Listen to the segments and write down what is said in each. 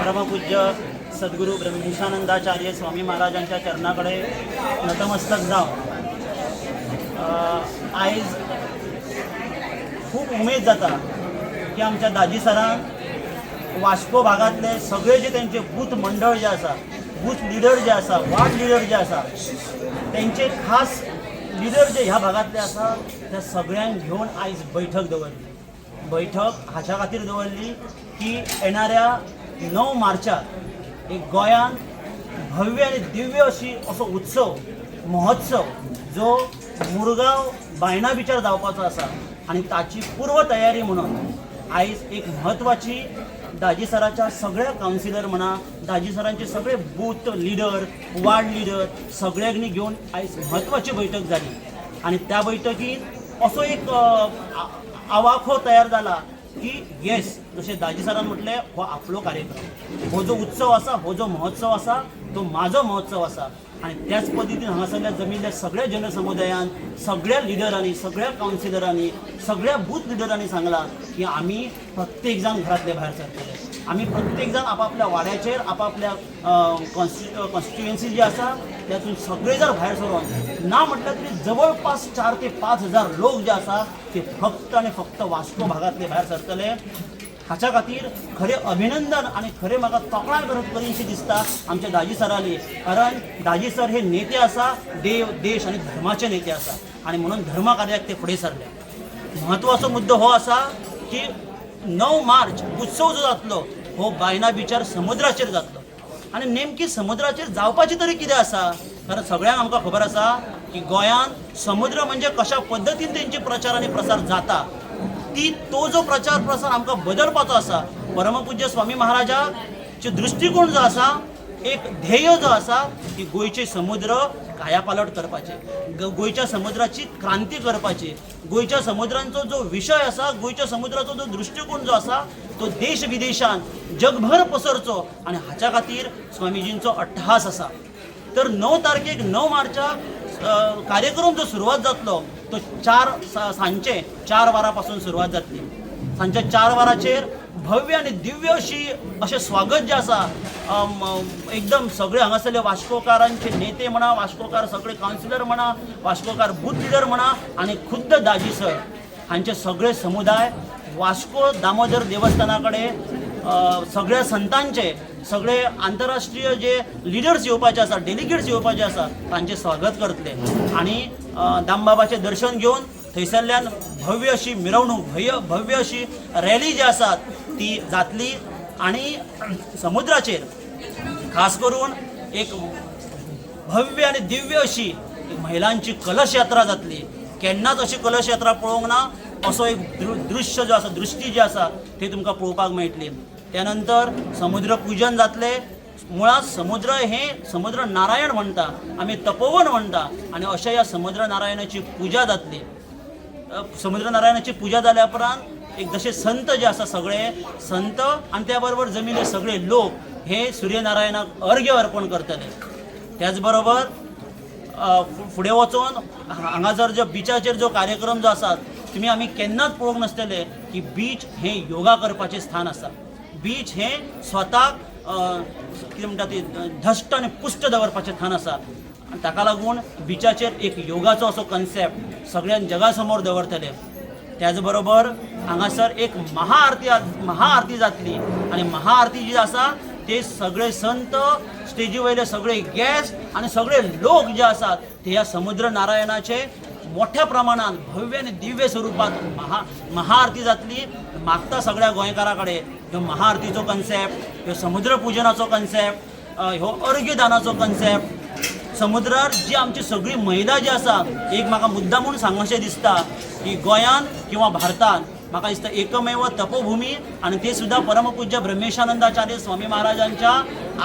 परमपूज्य सद्गुरू ब्रह्मेशानंदाचार्य स्वामी महाराजांच्या चरणा कडेन नतमस्तक जावन आयज खूब उमेद जाता की आमच्या दाजी सरान वास्को भागांतले सगळे जे तेंचे बूथ मंडळ जे आसा, बूथ लिडर जे आसा, वार्ड लिडर जे आसा, तेंचे खास लिडर जे ह्या भागांतले आसा, त्या सगळ्यांक घेवन आयज बैठक दवरली. बैठक हाच्या खातीर दवरली की येणाऱ्या 9 मार्चाक एक गोंयांत भव्य आनी दिव्य अशी असो उत्सव महोत्सव जो मुरगांव बायणा बिचार जावपाचो आसा आनी ताची पूर्व तयारी म्हणून आयज एक म्हत्वाची दाजी सराच्या सगळ्या कावन्सिलर म्हणा, दाजी सरांचे सगळे बूथ लिडर, वार्ड लिडर सगळ्यांनी घेवन आयज म्हत्वाची बैठक जाली. आनी त्या बैठकीत असो एक आवाखो तयार जाला की येस, जशें दाजी सरान म्हटलें, हो आपलो कार्यक्रम, हो जो उत्सव आसा, हो जो महोत्सव आसा, तो म्हाजो महोत्सव आसा. आनी त्याच पद्दतीन हांगासरल्या जमिल्ल्या सगळ्या जनसमुदायान, सगळ्या लिडरांनी, सगळ्या कावन्सिलरांनी, सगळ्या बूथ लिडरांनी सांगलां की आमी प्रत्येक जाण घरांतले भायर सरतले, आमी प्रत्येक जाण आपापल्या वाड्याचेर, आपापल्या कॉन्स्टिट्युएन्सी जी आसा त्यातून सगळे जर भायर सरून, ना म्हटल्यार तरी जवळपास 4 ते 5 हजार लोक जे आसा ते फक्त आनी फक्त वास्को भागांतले भायर सरतले. हाच्या खातीर खरें अभिनंदन आनी खरें म्हाका तोखणाय करीनशी दिसता आमच्या दाजी सराली, कारण दाजी सर हे नेते आसा, देव, देश आनी धर्माचे नेते आसा आनी म्हणून धर्म कार्याक ते फुडें सरले. म्हत्वाचो मुद्दो हो आसा की 9 मार्च उत्सव जो जातलो हो बायना बिचार समुद्राचेर जातलो. आनी नेमकी समुद्राचेर जावपाची तरी कितें आसा? कारण सगळ्यांक आमकां खबर आसा की गोंयांत समुद्र म्हणजे कशा पद्दतीन तेंचे प्रचार आनी प्रसार जाता. ती तो जो प्रचार प्रसार आमकां बदलपाचो आसा. परमपूज्य स्वामी महाराजाचे दृश्टिकोण जो आसा, एक ध्येय जो आसा की गोंयचे समुद्र कायापालट करपाचे, गोंयच्या समुद्राची क्रांती करपाची, गोंयच्या समुद्रांचो जो विशय आसा, गोंयच्या समुद्राचो जो दृश्टिकोण जो आसा तो देश विदेशान जगभर पसरचो आनी हाच्या खातीर स्वामीजींचो अट्टहास आसा. तर 9 तारखेक, 9 मार्चाक कार्यक्रम जो सुरवात जातलो तो चार सांजचे 4 वरां पासून सुरवात जातली. सांजच्या 4 वरांचेर भव्य आनी दिव्य अशी अशें स्वागत जें आसा, एकदम सगळे हांगासरले वास्कोकारांचे नेते म्हणा, वास्कोकार सगळे कावन्सिलर म्हणा, वास्कोकार बूथ लिडर म्हणा आनी खुद्द दाजी सर हांचे सगळे समुदाय वास्को दामोदर देवस्थाना कडेन सगळ्या संतांचे, सगळे आंतरराष्ट्रीय जे लिडर्स येवपाचे आसा, डेलिगेट्स येवपाचे आसा, तांचें स्वागत करतले आनी दामबाबाचें दर्शन घेवन थंयसरल्यान भव्य अशी मिरवणूक, भव्य भव्य अशी रॅली जी आसा ती जातली. आनी समुद्राचेर खास करून एक भव्य आनी दिव्य अशी एक महिलांची कलश यात्रा जातली. केन्नाच अशी कलश यात्रा पळोवंक ना. असो एक दृश्य जो आसा, दृश्टी जी आसा ती तुमकां पळोवपाक मेळटली. त्या नंतर समुद्र पूजन जातलें. मुळात समुद्र हे समुद्र नारायण म्हणटा आमी, तपोवन म्हणटा आनी अशा ह्या समुद्र नारायणाची पुजा जातली. समुद्र नारायणाची पुजा जाल्या उपरांत एक जशे संत जे आसा, सगळे संत आनी त्या बरोबर जमिल्ले सगळे लोक हे सूर्यनारायणाक अर्घ्य अर्पण करतले. त्याच बरोबर फुडें वचोन हांगासर जो बिचाचेर जो कार्यक्रम जो आसा, तुमी आमी केन्नाच पळोवंक नासतले की बीच हें योगा करपाचें स्थान आसा. बीच हें स्वताक कितें म्हणटा ती धश्ट आनी पुश्ट दवरपाचें स्थान आसा आनी ताका लागून बिचाचेर एक योगाचो असो कन्सेप्ट सगळ्यां जगा समोर दवरतले. त्याच बरोबर हांगासर एक महाआरती महाआरती जातली आनी महाआरती जी आसा ते सगळे संत, स्टेजी वयले सगळे गेस्ट आनी सगळे लोक जे आसात ते ह्या समुद्र नारायणाचे मोठ्या प्रमाणात भव्य आनी दिव्य स्वरुपात महाआरती जातली. मागता सगळ्या गोंयकारां कडेन, ह्यो महाआरतीचो कन्सेप्ट, ह्यो समुद्र पुजनाचो कन्सेप्ट, ह्यो अर्घ्यदानाचो कन्सेप्ट, समुद्रार जी आमची सगळी महिला जी आसा, एक म्हाका मुद्दा म्हूण सांगशें दिसता की गोंयान किंवा भारतान म्हाका दिसता एकमेव तपोभूमी आनी ते सुद्दां परमपूज्य ब्रह्मेशानंदाचार्य स्वामी महाराजांच्या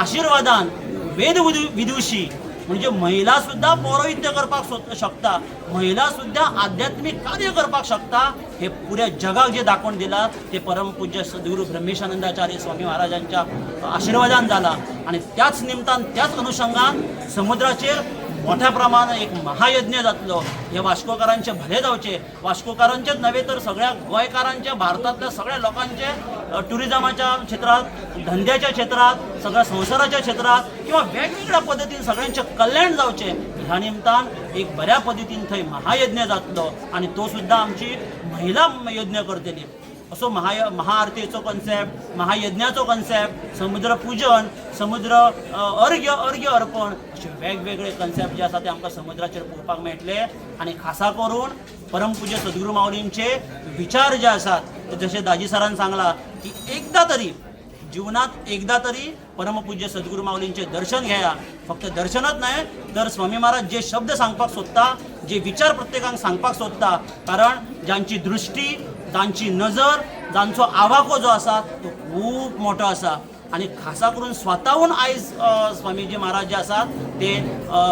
आशिर्वादान वेद विदुषी म्हणजे महिला सुद्दां पौरोहित्य करपाक शकता, महिला सुद्दां आध्यात्मीक कार्य करपाक शकता, हे पुऱ्या जगाक जे दाखोवन दिलां ते परमपूज्य सद्गुरू ब्रह्मेशानंदाचार्य स्वामी महाराजांच्या आशिर्वादान जाला. आनी त्याच निमतान, त्याच अनुशंगान समुद्राचेर मोठ्या प्रमाणात एक महायज्ञ जातलो. हे वास्कोकारांचे भले जावचे, वास्कोकारांचेच नव्हे तर सगळ्या गोंयकारांचे, भारतांतल्या सगळ्या लोकांचे ट्युरिजमाच्या क्षेत्रात, धंद्याच्या क्षेत्रात, सगळ्या संवसाराच्या क्षेत्रात किंवा वेगवेगळ्या पद्दतीन सगळ्यांचें कल्याण जावचें ह्या निमतान एक बऱ्या पद्दतीन थंय महायज्ञ जातलो आनी तो सुद्दां आमची महिला यज्ञ करतली. असो महाआरतीचो कॉन्सेप्ट, महायज्ञाचो कॉन्सेप्ट, समुद्र पूजन, समुद्र अर्घ्य अर्घ्य अर्पण अशे वेगवेगळे कॉन्सेप्ट जे आसा ते आमकां समुद्राचेर पळोवपाक मेळटले. आनी खासा करून परमपूज्य सद्गुरू माऊलींचे विचार जे आसात ते, जशे दाजी सरान सांगला की एकदा तरी जीवनात एकदा तरी परमपूज्य सद्गुरू माऊलींचे दर्शन घेया. फक्त दर्शनच न्हय तर स्वामी महाराज जे शब्द सांगपाक सोदता, जे विचार प्रत्येकांक सांगपाक सोदता, कारण जांची दृश्टी, जांची नजर, जांचो आवाको जो आसा तो खूब मोठो आसा. आनी खासा करून स्वताहून आयज स्वामीजी महाराज जे आसात ते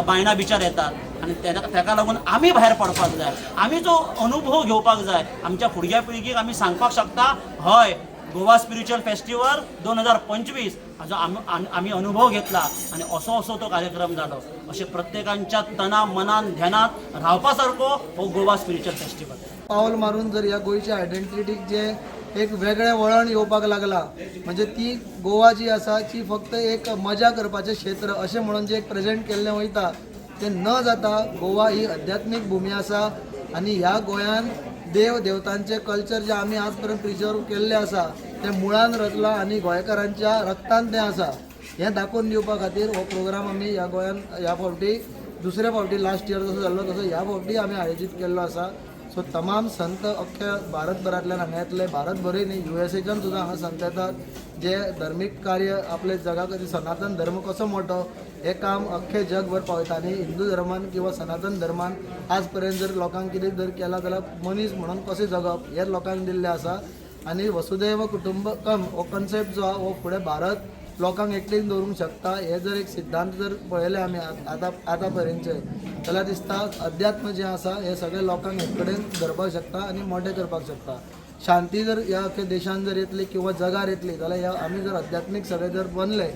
बायणा बिचार येतात आनी तेका लागून आमी भायर पडपाक जाय, आमी जो अनुभव घेवपाक जाय, आमच्या फुडल्या पिळगेक आमी सांगपाक शकता, हय, गोवा स्पिरिच्युअल फेस्टिवल 2025 हाजो आमी अनुभव घेतला आनी असो असो तो कार्यक्रम जालो, अशें प्रत्येकांच्या तना मनान ध्यानात रावपा सारको हो गोवा स्पिरिच्युअल फेस्टिवल. पावल मारून जर ह्या गोंयच्या आयडेंटिटीक जे एक वेगळें वळण येवपाक लागलां, म्हणजे ती गोवा जी आसा ती फक्त एक मजा करपाचें क्षेत्र अशें म्हणून जे एक प्रेजेंट केल्लें वयता तें न जाता गोवा ही आध्यात्मीक भुमी आसा आनी ह्या गोंयान देव देवतांचें कल्चर जें आमी आज पर्यंत प्रिजर्व केल्लें आसा तें मुळान रचलां आनी गोंयकारांच्या रक्तान तें आसा हें दाखोवन दिवपा खातीर हो प्रोग्राम आमी ह्या गोंयान ह्या फावटी, दुसऱ्या फावटी, लास्ट इयर जसो जाल्लो तसो ह्या फावटी आमी आयोजीत केल्लो आसा. सो तमाम संत अख्ख्या भारतभरांतल्यान हांगा येतले, भारतभरूय न्ही, युएसएच्यान सुद्दां हांगा संत येतात, जे धर्मीक कार्य आपले जगा खातीर, सनातन धर्म कसो मोठो हें काम अख्खे जगभर पावयता. आनी हिंदू धर्मान किंवा सनातन धर्मान आज पर्यंत जर लोकांक कितें जर केलां जाल्यार मनीस म्हणून कशें जगप हें लोकांक दिल्लें आसा. आनी वसुधैव कुटुंबकम हो कन्सेप्ट जो आहा हो फुडें भारत लोकांक एकटेन दवरूंक शकता हे जर एक सिद्धांत जर पळयले आमी आतां आतां पर्यंतचे जाल्यार दिसता अध्यात्म जें आसा हें सगळें लोकांक एक कडेन धरपाक शकता आनी मोठें करपाक शकता. शांती जर ह्या अख्ख्या देशान जर येतली किंवा जगार येतली जाल्यार ह्या आमी जर अध्यात्मीक सगळे जर बनले,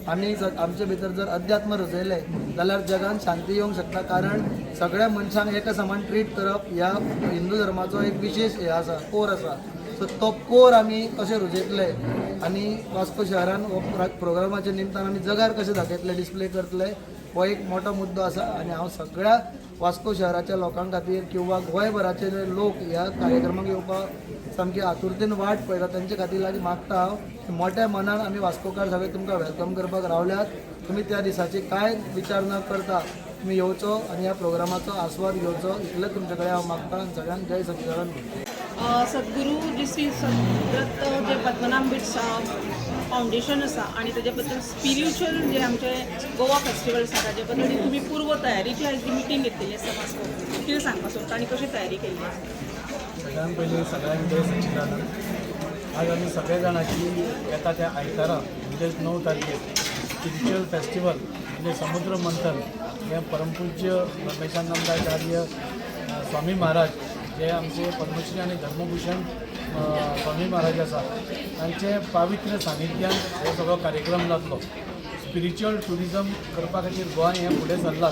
आमी आमचे भितर जर अध्यात्म रुजयलें जाल्यार जगान शांती येवंक शकता. कारण सगळ्या मनशांक एका समान ट्रीट करप ह्या हिंदू धर्माचो एक विशेश हे आसा, कोर आसा. सो तो कोर आमी कशें रुजयतले आनी वास्को शहरान हो प्रोग्रामाच्या निमतान आमी जगार कशें दाखयतले, डिस्प्ले करतले, हो एक मोठो मुद्दो आसा. आनी हांव सगळ्या वास्को शहराच्या लोकां खातीर किंवा गोंयभराचे जे लोक ह्या कार्यक्रमाक येवपाक सामकी आतुरतेन वाट पळयता तेंचे खातीर लागीं मागता हांव की मोठ्या मनान आमी वास्कोकार सगळे तुमकां welcome करपाक रावल्यात. तुमी त्या दिसाची कांय विचार न करता तुमी येवचो आनी ह्या प्रोग्रामाचो आस्वाद घेवचो, इतलें तुमचे कडेन हांव मागता आनी सगळ्यांक जय सच्चिदानंद. सद्गुरू जी श्री दत्त जे पद्मनाभ बिट्स फावंडेशन आसा आनी ताजे बद्दल स्पिरिच्युअल जे आमचे गोवा फेस्टिवल आसा ताजे बद्दल तुमी पूर्व तयारीची आयज जी मिटींग घेतलेली आसा वास्को, कितें सांगपाक सोदता आनी कशी तयारी केल्ली आसा? सगळ्यात पयलीं सगळ्यांक जय सच्चिदानंद. आज आमी सगळे जाणांची येता त्या आयतारा म्हणजेच 9 तारखेर स्पिरिच्युअल फेस्टिवल म्हणजे समुद्र मंथन हें परमपूज्य ब्रह्मेशानंदाचार्य स्वामी महाराज, जे आमचे पद्मश्री आनी धर्मभूषण स्वामी महाराज आसा, तांचे पावित्र्य सानिध्यान हो सगळो कार्यक्रम जातलो. स्पिरिच्युअल ट्युरिजम करपा खातीर गोंय हें फुडें सरलां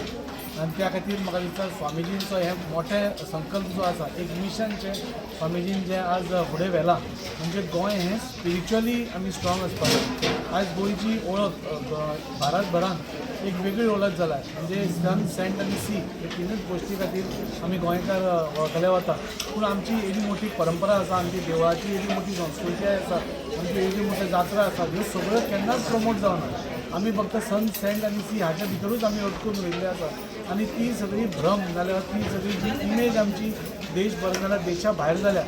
आनी त्या खातीर म्हाका दिसता स्वामीजींचो हे मोठे संकल्प जो आसा, एक मिशन जें स्वामीजीन जें आज फुडें व्हेलां, म्हणजे गोंय हें स्पिरिच्युअली आमी स्ट्रॉंग आसपाक जाय. आयज गोंयची वळख भारतभरान एक वेगळी वळख जाला, म्हणजे सन, सँड आनी सी हे तिनूच गोश्टी खातीर आमी गोंयकार वळखले वता. पूण आमची एदी मोठी परंपरा आसा, आमची देवळाची एदी मोठी संस्कृती आसा, आमची एदी मोठी जात्रा आसा, ह्यो सगळ्यो केन्नाच प्रमोट जावना. आमी फक्त सन, सँड आनी सी हाच्या भितरूच आमी अटकून उरिल्ले आसा आनी ती सगळी भ्रम जाल्यार ती सगळी जी इमेज आमची देशभर जाल्यार देशा भायर जाल्या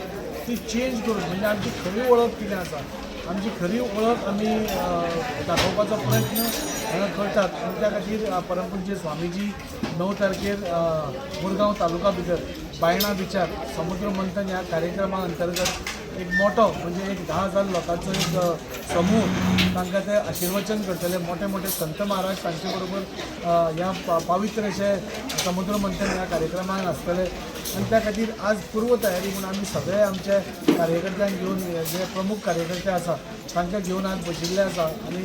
ती चेंज करून, म्हणजे आमची खरी वळख कितें आसा, आमची खरी वळख आमी दाखोवपाचो प्रयत्न हांगा करतात. आनी त्या खातीर परमपूज्य स्वामीजी 9 तारखेर मुरगांव तालुका भितर बायणा बिचार समुद्र मंथन ह्या कार्यक्रमा अंतर्गत एक मोठो म्हणजे एक 10,000 लोकांचो एक समूह तांकां ते आशिर्वचन करतले. मोठे मोठे संत महाराज तांचे बरोबर ह्या पावित्र्य अशे समुद्र मंथन ह्या कार्यक्रमाक आसतले. आनी त्या खातीर आज पूर्व तयारी म्हूण आमी सगळे आमचे कार्यकर्त्यांक घेवन, जे प्रमुख कार्यकर्ते आसा तांकां घेवन आज बशिल्ले आसा आनी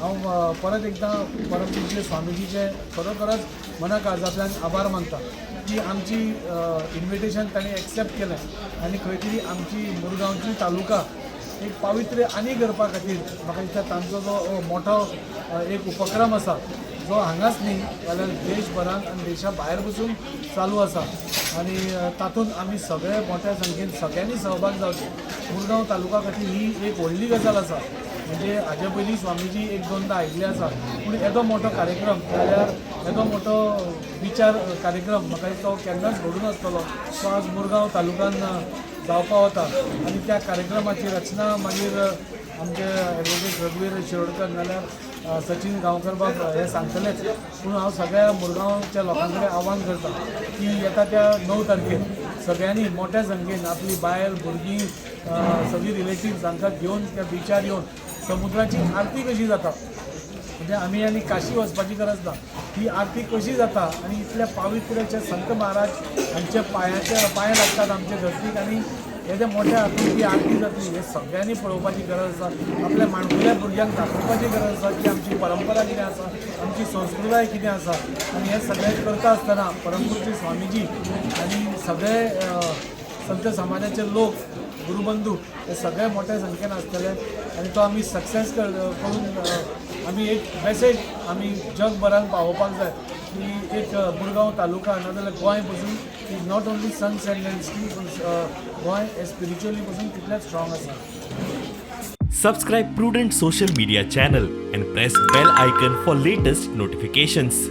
हांव परत एकदां परमपूज्य स्वामीजीचे खरोखरच मना काळजांतल्यान आभार मानता की आमची इन्विटेशन तांणी एक्सेप्ट केलें आनी खंय तरी आमची मुरगांवची तालुका एक पावित्र्य आनी करपा खातीर म्हाका दिसता तांचो जो मोठो एक उपक्रम आसा, जो हांगाच न्ही जाल्यार देशभरांत आनी देशा भायर पसून चालू आसा आनी तातूंत आमी सगळे मोठ्या संख्येन सगळ्यांनी सहभाग जावचे. मुरगांव तालुका खातीर ही एक व्हडली गजाल आसा. म्हणजे हाजे पयलीं स्वामीजी एक दोनदां आयिल्ले आसा, पूण येदो मोठो कार्यक्रम जाल्यार येदो मोठो विचार कार्यक्रम म्हाका दिसता हो केन्नाच घडूं नासतलो. तो आज मुरगांव तालुक्यान जावपा वता आनी त्या कार्यक्रमाची रचना मागीर आमचे एडवोकेट रघुवीर शिरोडकर नाल्यार सचिन गांवकर बाब हे सांगतलेच. पूण हांव सगळ्या मुरगांवच्या लोकां कडेन आव्हान करता की येता त्या 9 तारखेर सगळ्यांनी मोठ्या संख्येन आपली बायल, भुरगीं, सगळीं रिलेटिव्स हांकां घेवन त्या बिचार येवन समुद्राची आरती कशी जाता, म्हणजे आमी आनी काशी वचपाची गरज ना, ही आरती कशी जाता आनी इतल्या पावित्र्याचे संत महाराज हांचे पांयाचे पांय लागतात आमचे धरतीक आनी येदे मोठ्या हातून ती आरती जातली हें सगळ्यांनी पळोवपाची गरज आसा. आपल्या माणकुल्या भुरग्यांक दाखोवपाची गरज आसा की आमची परंपरा कितें आसा, आमची संस्कृताय कितें आसा. आनी हें सगळें करता आसतना परमपूज्य स्वामीजी आनी सगळे संत समाजाचे लोक, गुरुबंधू हे सगळे मोठ्या संख्येन आसतले आनी तो आमी सक्सेस करून आमी एक मॅसेज आमी जगभरान पावोवपाक जाय की एक मुरगांव तालुका नाजाल्यार गोंय पसून is not only sun sand and sea, पूण गोंय हें स्पिरिच्युअली पसून तितलेंच स्ट्रॉंग आसा. Subscribe Prudent Social Media channel and press bell icon for latest notifications.